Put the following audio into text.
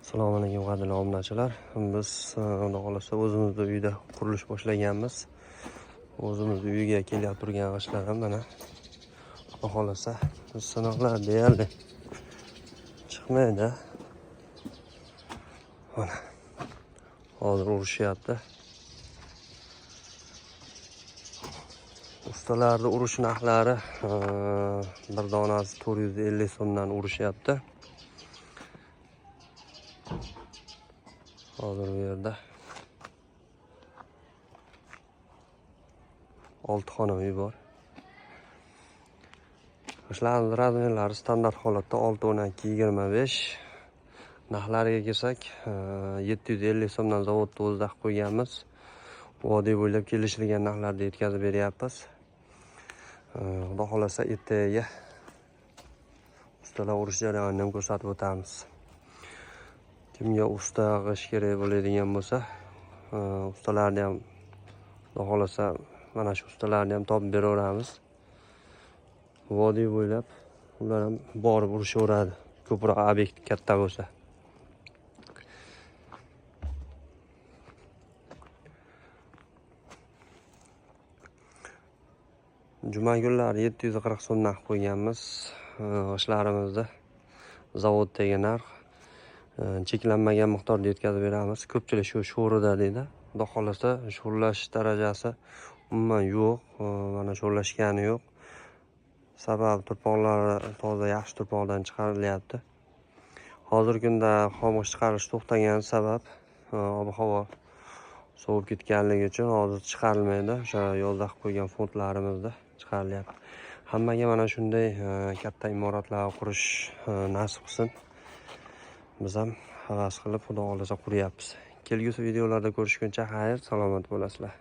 Assalomu alaykum, qadrli obunachilar. Biz Xudo xohlasa o'zimizni uyda qurilish boshlaganmiz. O'zimizni uyga kelib turgan g'ishtlar ham mana, Xudo xohlasa, sinoqlar deyarli chiqmaydi. Mana hozir urishyapti. Ustalarni urish narxlari bir donasi 450 so'mdan urishyapti. Hozir bu yerda 6 xona uy bor. G'ishtlarning razmerlari standart holatda 6, 12, 25. Narxlariga kelsak, 750 so'mdan zavodda o'zida qilib qo'yganmiz. Vodiy bo'ylab kelishilgan narxlarda yetkazib beryapmiz. Xudo xohlasa ertaga ustalar urish jarayonini ham ko'rsatib o'tamiz. Kimga usta g'isht kerak bo'ladigan bo'lsa, ustalarni ham Xudo xohlasa mana shu ustalarni ham topib beraveramiz. Vodiy bo'ylab ular ham borib urishaveradi, ko'proq obyekt katta bo'lsa. Juma kunlari 740 so'mdan qilib qo'yganmiz g'ishtlarimizni. Zavoddagi narx, cheklanmagan miqdorda yetkazib beramiz. Ko'pchilik shu sho'rida deydi. Xudo xohlasa sho'rlash darajasi umuman yo'q, mana sho'rlashgani yo'q. Sababi turpoqlari toza, yaxshi turpoqdan chiqarilyapti. Hozirgi kunda xom g'isht chiqarish to'xtagani sabab ob-havo sovib ketganligi uchun hozir chiqarilmaydi. O'sha yozda qilib qo'ygan fondlarimizda chiqarilyapti. Hammaga mana shunday katta imoratlar qurish nasib qilsin. Biz ham havas qilib, Xudo xohlasa quryapmiz. Kelgusi videolarda ko'rishguncha xayr, salomat bo'lasizlar.